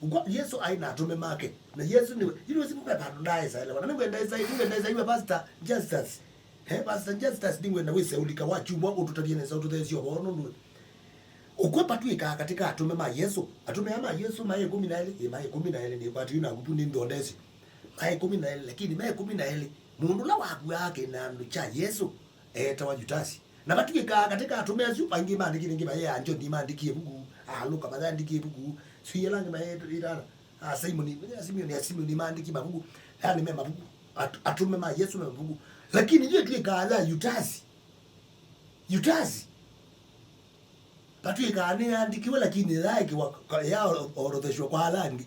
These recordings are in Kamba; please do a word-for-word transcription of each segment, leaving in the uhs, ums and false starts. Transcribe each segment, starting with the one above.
Ũkw'a Yesũ aĩ na atũme make. Na Yesũ nĩwe, yu nĩwĩsĩ ve vandũ ndaaĩsa elewa. Na nĩngwenda ĩsa, nĩngwenda ĩsa iwe Pastor Justus. Eh, Pastor Justus, nĩngwenda wĩse ũlika wa kyumwa ũtũtavye nesa ũtũtheesye ũvoo nũndũ ũkw'a patw'ĩkaa katĩ ka atũme ma Yesũ. Atũme aa ma Yesũ maĩ ĩkũmi na elĩ, ĩ, maĩ ĩkũmi na elĩ, nĩkwatĩĩu na vuvu nĩnthondesye. Maĩ ĩkũmi na elĩ, lakini me ĩkũmi na elĩ, mũndũ ũla wakuaa kĩnandũ kya Yesũ eetawa Yutasi. Na vatw'ĩkaa katĩ ka atũme asu, aingĩ maandĩki, nĩngĩ maĩ a Njoni maandĩkie ĩvuku, a Luka mayandĩkie ĩvuku, sui ala angĩ maĩ ĩtana, a Simoni, a Simoni, a Simoni maandĩkie mavuku, yani me mavuku, at-, atũme ma Yesũ me mavuku. Lakini yu ĩtw'ĩkaa ya Yutasi. Yutasi. Vatw'ĩkaa nĩyaandĩkiwe, lakini yaekiwa, yaorotheshwa kwa ala angĩ.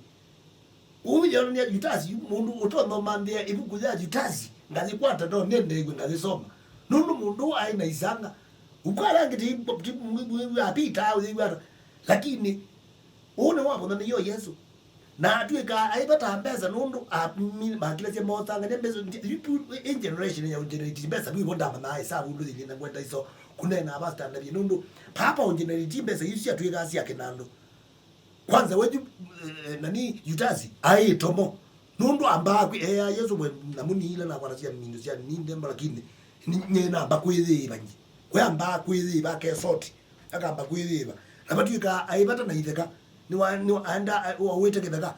Ũu yonany'a Yutasi, mũndũ ũtonya ũmanthĩa ĩvuku ya Yutasi, ngayĩkwata, no nĩendeew'e ngayĩsoma. Nũndũ mũndũ ũũ aĩ na isanga. Ũkw'a ala angĩ ti, ti, apitaa ũyĩw'ata. Lakini, ũũ nĩwavũthanĩie o Yesũ. Na atw'ĩkaa aivata mbesa nũndũ aatũmi makĩlasya mosangany'a mbesa, yu ĩ generation ya ũgenerate mbesa, vu ĩvo ndamanyaa ĩsavu ũndũ yĩlĩ na ngwenda iso kũneenaa vasta ndavye nũndũ papa ũgenerate mbesa isu syatw'ĩkaa sya kĩnandũ. Kwanza we yu, eh, nani, Yutasi aĩ ĩtomo. Nũndũ ambaa kwĩ, ea Yesũ we, na mũni ila nakwatasya mindu sya nindemba, lakini ni-, nyenamba kwĩyĩĩva nyi. We ambaa kwĩyĩĩva akesoti. Akamba kwĩyĩĩva. Na vatw'ĩkaa aĩ vata na itheka. Nĩwa-, nĩwa-, aenda, wawĩte kĩtheka.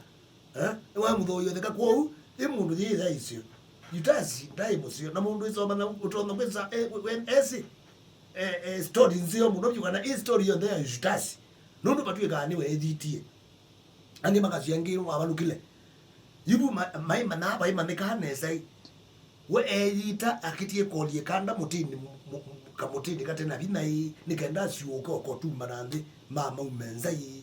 Eh? Nĩwamũthooie ĩtheka. Kwoou, ĩ mũndũ yĩya ĩseo. Yutasi ndaĩ mũseo. Na mũndũ ĩsoma na ũtonya kwĩsa, eh, we-, we-, esĩ, eh, eh, story nzeo mũno vyũ kana ĩ story yonthe ya Yutasi. Nũndũ vatw'ĩkaa nĩweethitie. Angĩ makasya angĩ wavalũkile. Yu vu ma-, maimanya, vaimanyĩkaa nesa ĩ. We eeyita akĩtie kolye kanda mũtĩnĩ, mu-, mu-, kamũtĩnĩ kate na vinya ĩ, nĩ kenda asyũũke o kũtuma na nthĩ ma maume nza ĩ.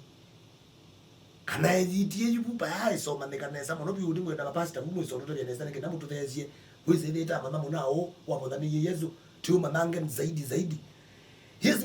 Kana eeyitie yu vu vaya ĩsomanĩka nesa mũno vyũ, nĩngwenda mapasita vu mwĩsa ũtũtavya nesa nĩ kenda mũtũtheesye. Wĩsĩthĩte amanya mũno ũũ wavothanĩie Yesũ, ti ũmanyange zaidi zaidi.